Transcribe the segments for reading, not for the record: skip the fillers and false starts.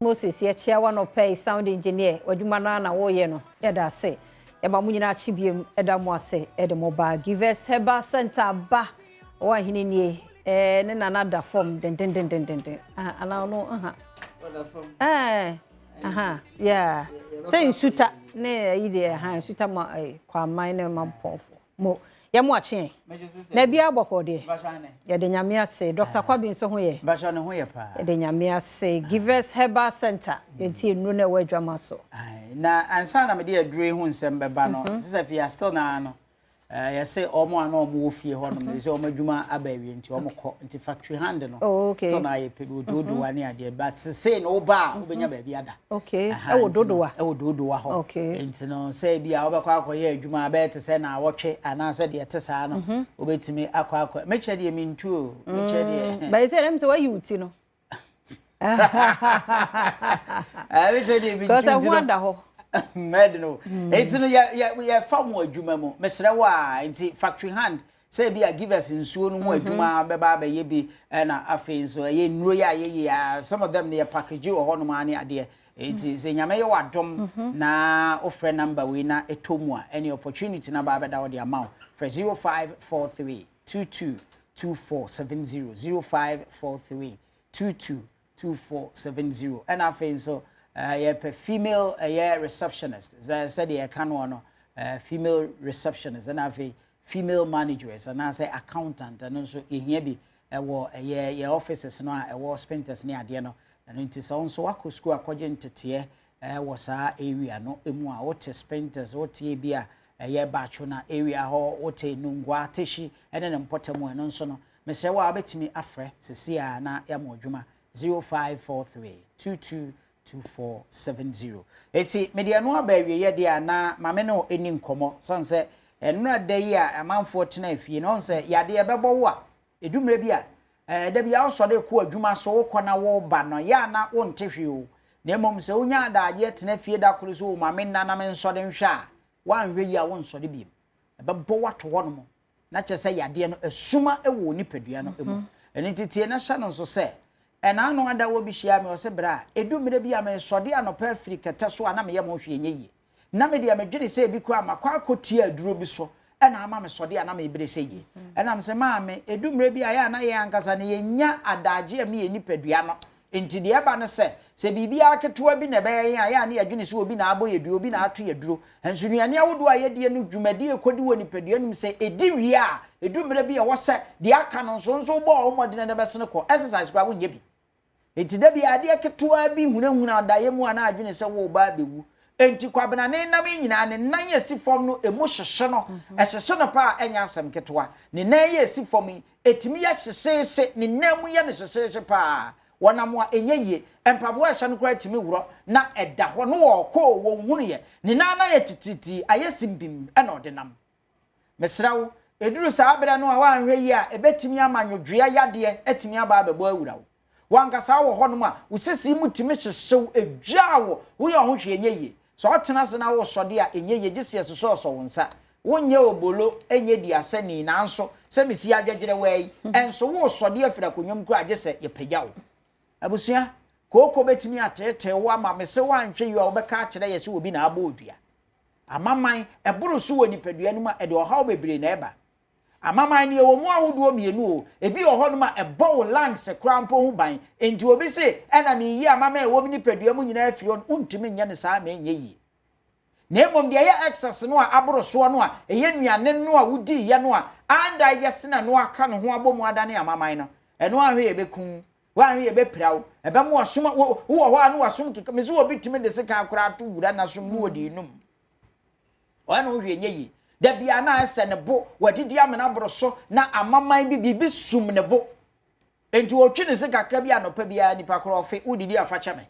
Moses, yɛkyia wo anɔpa yi, sound engineer, w'adwuma no ara na woreyɛ no, yɛda ase. Yɛma mo nyinaa akye biom, ɛda mo ase de mo ba Givers Herbal Center aba. Ɔwɔ ahene nie, ɛɛ ne nana da fam dendendendenden. Ah, anaa ɔno, aha. Ɔda fam. Ɛɛ, aha, yeah. Sɛ nsuta ne ayi deɛ, aha, nsuta ma ɛɛ kwaman ne ma mpɔnfo. Mo, yɛ mo akye ɛ. Na bia bɔkɔ deɛ. Yɛde Nyame ase. Dr. Kwabi nso ho yɛ. Mpakyɛ ne ho yɛ paa. Yɛde Nyame ase. Givers Herbal Center. Yɛnti nnuro na ɛwɔ adwama so. Na ansa na mede aduro yi ho nsɛm bɛba no, sɛ fia still na no. Yɛse ɔmo a na ɔmo wɔ fie hɔ nom, sɛ ɔmo adwuma aba awie nti ɔmo kɔ, nti factory hand no still na ayɛ pɛ bi wɔ Dodowa ne adeɛ, but sesei no woba a wobɛnya baabi ada. Ɛwɔ Dodowa. Ɛwɔ Dodowa hɔ. Nti no sɛ bi a wobɛkɔ akɔyɛ adwuma bɛyɛ te sɛ naawɔtwe anaasɛ deɛ ɛte saa no, wobɛtumi akɔ akɔ. Mekyɛ deɛ mentu o, mekyɛ deɛ. Bɛyɛ sɛ ɛnam sɛ wayi wo ti no. Mekyɛ deɛ mentu nti no. Ho ada hɔ. Mɛde no. Nti no yɛ yɛ yɛfa mo adwuma mu. Mesrɛ wo a, nti factory hand sɛ bi a givers nsuo no ho adwuma bɛba abɛyɛ bi, ɛna afei nso ɛyɛ nnuro yɛ a yɛyɛ a, some of them no yɛ package wɔ hɔnom a ne adeɛ. Nti sɛ Nyame yɛ w'adom na wofrɛ number wei na ɛtɔ mu a, ɛne opportunity na ba abɛda wo de ama wo. Frɛ 0543 22 2470, 0543 22 2470. Ɛna afei nso yɛpɛ female ɛyɛ receptionist, sɛ sɛdeɛ yɛka no no, female receptionist, ɛna afei female managers anaasɛ accountant, ɛno nso yɛhia bi ɛwɔ ɛyɛ yɛ offices no a ɛwɔ Spintex ne adeɛ no. Ɛno nti sɛ wo nso wakɔ sukuu akɔgye nteteɛ ɛwɔ saa area no mu a, wote Spintex, wote bi a ɛyɛ Baatwona area hɔ, wote Nungua, Teshie ɛne ne mpɔtam, ɛno nso no mesrɛ wo a wobɛtumi afrɛ sesi a na yɛama adwuma 0543 22 2470. Eti mede ɛno aba awieɛ deɛ a, na maame no ɛni nkɔmmɔ sane sɛ ɛnora da yi a amanfoɔ tena fie no, ɔhu sɛ yadeɛ ɛbɛbɔ wo a, ɛdu mmerɛ bi a da bi a wosɔre kɔ adwuma so, wokɔ na woba no yɛ a na wonte hwee o, na mmom sɛ wonya adagyeɛ tena fie da koro so, wo maame nna na mensɔre nhwɛ a, woanhwɛ yi a wonsɔre biem, ɛbɛbɔ woato hɔ nom na kyerɛ sɛ yadeɛ no asuma wɔ wo nipadua no mu. Ɛno nti tie na hyɛ no nso sɛ ɛna ano ada wɔ bi hyia me, ɔsɛ berɛ a ɛdu mmerɛ bi a mesɔde anɔpa afiri kɛtɛ so a na meyɛ mo hwee nyɛ yie, na me deɛ medwene sɛ ebi koraa makɔ akɔtia aduro bi so ɛna ama me sɔde a na mebrɛ sɛ yie. Ɛnam sɛ maame, ɛdu mmerɛ bi a yɛ a na yɛn ankasa no yɛnya adagye a meyɛ nipadua no nti, deɛ ɛba no sɛ sɛ biribiara ketewa bi na ɛbɛyɛ yɛn a, yɛ a ne yɛdwene sɛ obi na abɔ yɛ duro, obi na ato yɛ duro. Nso nnuane ahodoɔ a yɛdie no dwumadie ɛkɔdi wɔ nipadua no mu, sɛ ɛdi wie a, ɛdu mmerɛ bi a ɛwɔ sɛ deɛ aka no nso nso wobɔ wo mmɔden na ɛbɛsene kɔ. Exercise koraa wonyɛ bi. Enti da bi adeɛ ketewa bi hunahuna adaeɛ mu a na adwene sɛ woreba abɛwu. Enti Kwabena ne nam yi nyinaa, ne nan a ɛsi fam no, ɛmu hyehye no. Ɛhyehye no paa a, ɛnyɛ asɛm ketewa. Ne nan yi a ɛsi fam yi, ɛtumi yɛ hyehyeehye, ne nan mu yɛ no hyehyeehye paa. Wɔnam a, ɛnyɛ yie. Mpaboa a ɛhyɛ no koraa tumi worɔ na ɛda hɔ na ɔrekɔ o, wɔnhunuiɛ. Ne nan no ayɛ titiritii, ayɛ simbim na ɔde nam. Mesrɛ wo, ɛduru saa berɛ no a woanhwɛ yie a, ɛbɛtumi ama nwodwoeɛ yadeɛ atumi aba abɛbɔ awura wo. W'ankasa wowɔ hɔnom a, wo sisi mu tumi hyehye wo, ɛdwaa wo, woyɛ wo ho hwee ɛnyɛ yie. Sɛ wotena ase na woresɔ deɛ a, ɛnyɛ yie, gye sɛ yɛsosɔsosɔ wo nsa. Wonyɛ obolo, nyɛ duasani, nanso sɛ mesi adwɛdwerɛwaa yi, nso woresɔ deɛ afiri akonnwa mu koraa a, gye sɛ yɛpagya wo. Abusua, kooko bɛtumi ateetee wo ama me sɛ woanhwɛ yie a wobɛka akyerɛ yɛ sɛ obi na abɔ wo dua. Amaman, ɛboro so wɔ nipadua no mu a, ɛde ɔhaw bebree na ɛba. Amaman no, yɛwɔ mu ahodoɔ mmienu o. Ebi wɔ hɔnom a, ɛbɔ wo lungs koraa mpo ho ban. Enti obi se, ɛna mereyi amaman a ɛwɔ me nipadua mu nyinaa afiri hɔ no, wontumi nyɛ no saa ma ɛnyɛ yie. Na mmom deɛ ɛyɛ excess no a aboro soɔ no a, ɛyɛ nnuane no a wodiiɛ no a andigest na ɛno aka ne ho abɔ mu adane amaman no, ɛno anhwɛ yɛ ɛbɛku wo, woanhwɛ yɛ ɛbɛpira wo, ɛbɛma w'asom, wo, wowɔ hɔ a na w'asom keka, mese obi tumi de sekan koraa to wura n'asom na ɔde renum. Ɔyɛ ne ho hwee nyɛ yie. Da biara na ayɛ sɛ ne bo, wadidi amena aboro so na amaman bi, biribi sum ne bo. Enti ɔtwe ne se kakra bi anɔpa biara, nipa korɔ ɔfe, wodidi a fa kyɛ me.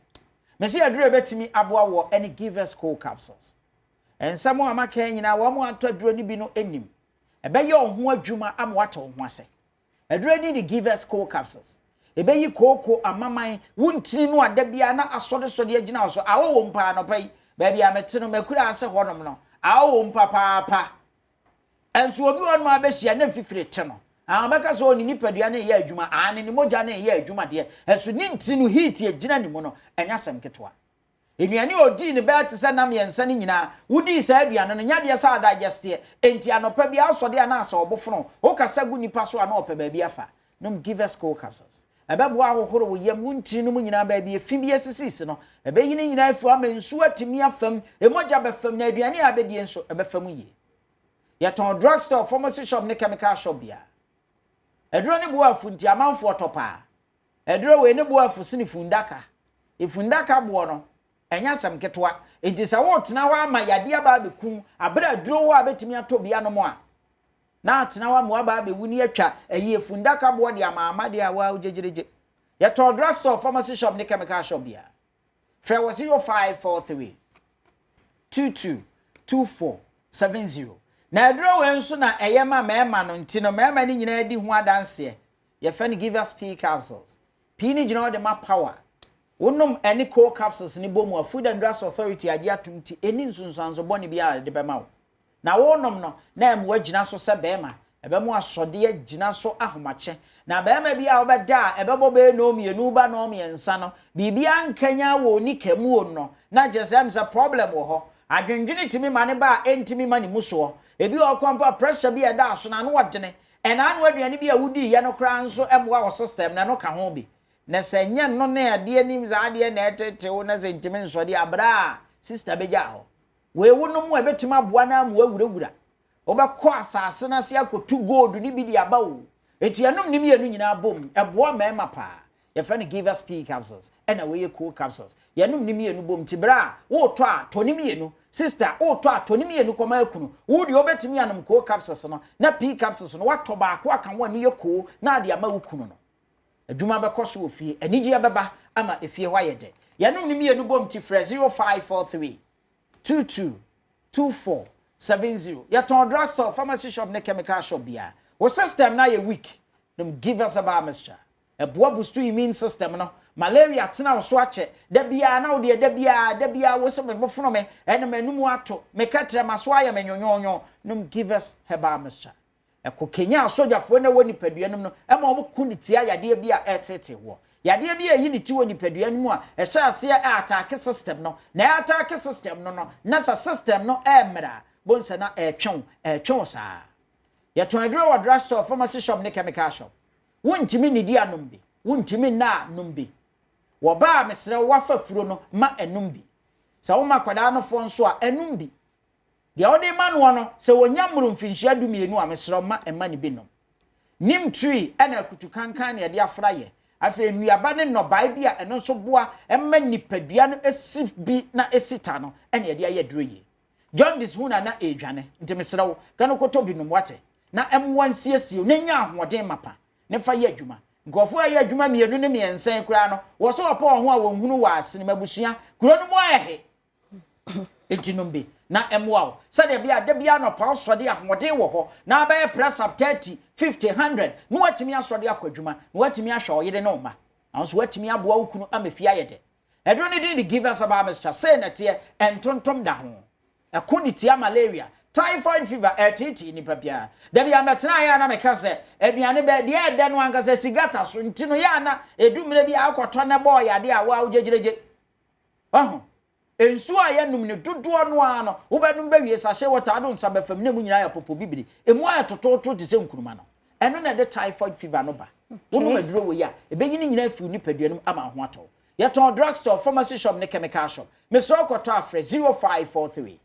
Mese aduro a ɛbɛtumi aboa woɔ ɛne Givers Cold Capsules. Nsɛm a maka yi nyinaa, wɔn a atɔ aduro no bi no nim. Ɛbɛyɛ wo ho adwuma ama woate wo ho ase. Aduro yi de Givers Cold Capsules. Ɛbɛyi kooko, amaman, wo ntini no a da biara na asɔdesɔde agyina wo so. Awɔ wom paa anɔpa yi. Baabi a mete no, m'akura ase hɔnom no, awɔ wom papaapa. Nso obi wɔ hɔnom a bɛhyia na mfifire te no. Ah, ɔbɛka sɛ oh, ne nipadua no reyɛ adwuma, aane, ne mogya no reyɛ adwuma deɛ, ɛso ne ntini no heat a ɛgyina ne mu no, ɛnyɛ asɛm ketewa. Nnuane a ɔdii no bɛyɛ te sɛ nna mmiɛnsa no nyinaa, wodii saa aduane no, nyɛ adeɛ sɛ adagyɛsteɛ, enti anɔpa biara wosɔde a na asɛ ɔbofono, wokasa gu nnipa so a na ɔpɛ baabi afa. Nom Givers Cold Capsules. Ɛbɛboa ahohoro wo yam, wo ntini no mu nyinaa, baabi efi bi asisisi no, ɛbɛyi ne nyinaa afi hɔ ama nsuo atumi afa mu, mogya bɛfa mu, na aduane a abɛdie nso, ɛbɛfa mu yie. Yɛtɔn drug store, pharmacy shop ne chemical shop biara. Aduro no bo afu nti amanfoɔ tɔ paa. Aduro wei ne bo afu sene fundaka. Efundaka boɔ no, ɛnyɛ asɛm ketewa. Enti sɛ woretena hɔ ama yadeɛ aba abɛku wo, aberɛ a aduro wɔ a bɛtumi atɔ bi anom a, na atena hɔ ama waba abɛwu ne atwa ayi efundaka boɔ de ama ama deɛ a waa wogyegyeregye. Yɛtɔn drug store, pharmacy shop ne chemical shop biara. Frɛ wɔ 0543 22 24 70. Na aduro wei nso na ɛyɛ ma mmarima no nti no mmarima no nyinaa di ho adanseɛ. Yɛfrɛ no Givers Pea Capsules. Pii no gyina hɔ de ma power. Wonom ɛne Coal Capsules no bɔ mu a Food and Drugs Authority agye atom nti ɛnni nsunsuanso bɔne biara a ɛde bɛma wo. Na worenom no, na ɛma woagyina so sɛ barima. Ɛbɛma w'asɔdeɛ agyina so ahomakye. Na barima bi a wobɛda a ɛbɛbɔ bɛyɛ nnɔnmienu ba nnɔnmiɛnsa no, biribiara nkanyan wɔ wo nika mu o no, na kyerɛ sɛ ɛm sɛ problem wɔ hɔ. Adwendwene tumi ma no ba a ɛntumi mma ne mu soɔ. Ebi wɔ hɔ koraa mpo a pressure bi a ɛda aso no ano ɔdene. Ɛna ano aduane bi a wodiiɛ no koraa nso mmoa wo system no, ɛno ka ho bi. Na sɛ ɛnyɛ ɛno ne adeɛ nim saa adeɛ na ɛtete wo na sɛ ntumi nsɔ deɛ a, bra a sister bɛgyaa hɔ. Wei wo nom a ɛbɛtumi aboa no ama woawurawura. Wobɛkɔ asase no ase akɔtu gold no bi de aba o. Enti ɛnom ne mmienu nyinaa bom, ɛboa mmarima paa. Yɛfrɛ no Givers Pea Capsules, ɛna wei yɛ Cool Capsules. Yɛnom ne mmienu bom, nti berɛ a woretɔ a, tɔ ne mmienu. Sister, woretɔ a, tɔ ne mmienu kɔma akunu. Wo deɛ wobɛtumi anom Cool Capsules no, na Pea Capsules no, woatɔ baako aka ho a ɛno yɛ Cool na ade ama wo kunu no. Adwuma bɛkɔ so wɔ fie, anigyeɛ bɛba ama efie hɔ ayɛ dɛ. Yɛnom ne mmienu bom nti frɛ 0543 22 24 70. Yɛtɔn drug store, pharmacy shop ne chemical shop biara. Wo system no ayɛ weak, nom Givers Herbal Mixture. Ɛboa boost immune system no. Malaria tena wo so akyɛ, da biara na wo deɛ da biara, da biara wo se me bo fono me, ɛna m'anum ato, me kɛtrɛma so ayɛ me nwonwonwo. Nom Givers Herbal Mixture. Ɛko kanyan asogyafoɔ no a ɛwɔ nipadua no mu no ma wɔko de tia yadeɛ bi a ɛreteetee woɔ. Yadeɛ bi a ɛyi ne ti wɔ nipadua no mu a ɛhyɛ aseɛ ɛataake system no, na ɛataake system no no, na sɛ system no ɛremmrɛ a, bohu sɛ na ɛretwe wo, ɛretwe wo saa. Yɛtɔn aduro wɔ drug store, pharmacy shop ne chemical shop. Wontumi nnidi a nom bi, wontumi nna a nom bi. Wɔ ba a mesrɛ wo wafa furo no ma ɛnom bi. Sɛ woma akwadaa no foɔ nso a ɛnom bi. Deɛ wode rema noɔ no, sɛ ɔnya mmoro mfinhyia dumienu a, mesrɛ wo mma mma no bi nnom. Neem tree na akutukankan na yɛde afra yɛ. Afei nnuaba ne nnɔbae bi a ɛno nso boa ma nipadua no si bi na ɛsi ta no na yɛde ayɛ aduro yie. Jaundice hu na na ɛredwane, nti mesrɛ wo, kɔ no kɔtɔ bi nom, woate? Na mmoa nsiesie wo na nya ahoɔden mapa na fa yɛ adwuma. Nkurɔfoɔ a ɛyɛ adwuma mmienu ne mmiɛnsa yi koraa no, wɔ so wɔpɛ wɔn ho a wɔnhunu wɔ asene. M'abusua, kuro no mu ayɛ he. Enti nom bi na ɛmmoa wo sɛdeɛ ɛbɛyɛ a da biara anɔpa wosɔre ahoɔden wɔ hɔ na abɛyɛ press up 30, 50, 100 na woatumi asɔre akɔ adwuma na woatumi ahwɛ wo yere ne wo mma. Na wo nso woatumi aboa wo kunu ama fie ayɛ dɛ. Aduro no din de Givers Herbal Mixture. Sei na ɛteɛ, ntontom da ho. Ɛko de tia malaria, typhoid fever, ɛreteetee nnipa biara. Da bi a mɛtenaeɛ a na meka sɛ aduane bɛ, deɛ ɛdɛ no ankasa si gata so nti no yɛ a na ɛdu mmerɛ bi a wokɔtɔ na ɛbɔɔ yadeɛ a wo a wogyegyregye. Wahu? Nsuo a yɛnom no dodoɔ no ara no, wobɛnom bɛwie sachet water wode wo nsa bɛfa mu na emu nyinaa ayɛ pɔpɔbibire. Emu ayɛ totooto te sɛ nkuruma no. Ɛno na ɛde typhoid fever no ba. Wonom aduro wei a, ɛbɛyi ne nyinaa afiri wo nipadua no mu ama wo ho atɔ wo. Yɛtɔn drug store, pharmacy shop ne chemical shop. Mesrɛ wo kɔtɔ a frɛ 0543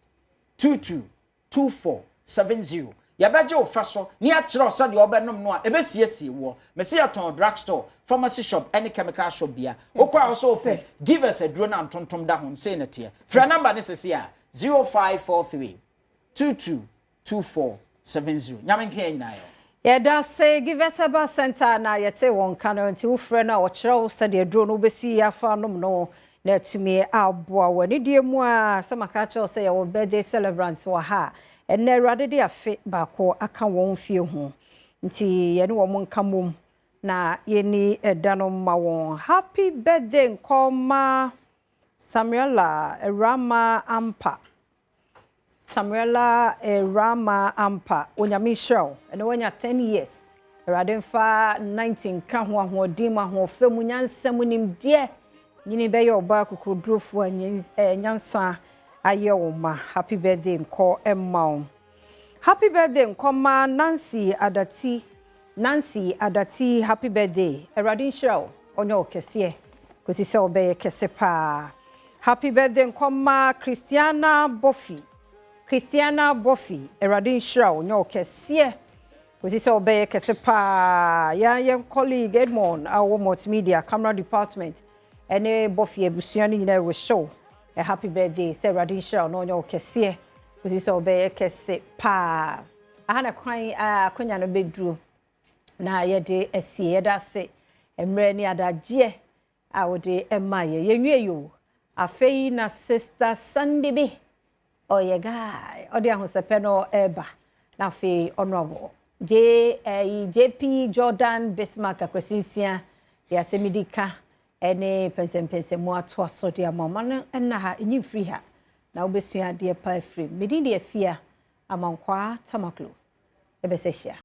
22 2470. Yɛbɛgye wo fɛ so na yɛakyerɛ wo sɛdeɛ wobɛnom no a ɛbɛsiesie woɔ. Mese yɛtɔn drug store, pharmacy shop ne chemical shop bia. Wokɔ a wo sɛ wopɛ Givers aduro no a ntontom da ho no, sei na ɛteɛ. Frɛ number no sese a, 0543 22 2470. Nyame nka yɛn nyinaa yɛ. Yɛda ase Givers Herbal Centre na yɛtee wɔn nka no nti wofrɛ no a ɔkyerɛ wo sɛdeɛ aduro no wobɛsi afa anom no na atumi aboa wo. Anidie mu ara sɛ maka akyerɛ wo sɛ yɛwɔ birthday celebrants wɔ ha a, ɛnnɛ Awurade de afe baako aka wɔn mfie ho nti yɛne wɔn nka mmom na yɛnni ɛda no mma wɔn. Happy birthday nkɔ ma Samuela Awurama Ampa. Samuela Awurama Ampa, Onyame nhyira wo. Ɛnɛ wanya 10 years. Awurade mfa 90 nka ho ahoɔden mu, ahoɔfɛ mu, nyansa mu, nimdeɛ. Nyini bɛyɛ ɔbaa kokorodurofo a nyansa ayɛ wo ma. Happy birthday nkɔ ɛma wo. Happy birthday nkɔma Nancy Adati. Nancy Adati, happy birthday. Awurade nhyira wo, ɔnyɛ wo kɛseɛ kɔsi sɛ wobɛyɛ kɛse paa. Happy birthday nkɔma Christiana Bofi. Christiana Bofi, Awurade nhyira wo, ɔnyɛ wo kɛseɛ kɔsi sɛ wobɛyɛ kɛse paa. Yɛn colleague Edmond a ɔwɔ multimedia camera department ɛne Bofi abusua no nyinaa rehyɛ wo a happy birthday sɛ Awurade nhyira wo na ɔnyɛ wo kɛseɛ kɔsi sɛ wobɛyɛ kɛse paa. Aha na kwan a akonnwa no bɛduro na yɛde asie. Yɛda ase mmerɛ ne adagyeɛ a wode ma yɛ. Yɛnwie yi o. Afei na Sister Sandy bi ɔyɛ guy ɔde ahosɛpɛ no ɛreba na afei Honorable J ɛyi JP Jordan Bismarck Akwasinsia de asɛm di ka ɛne pɛnsɛmpɛnsɛmu atoa so de ama ɔma no. Ɛnna ha ɛnyi mfiri ha na wobɛsua adeɛ pa afiri mu. Medin de Afia Amankwaa Tamaklo. Ɛbɛsɛ hyia.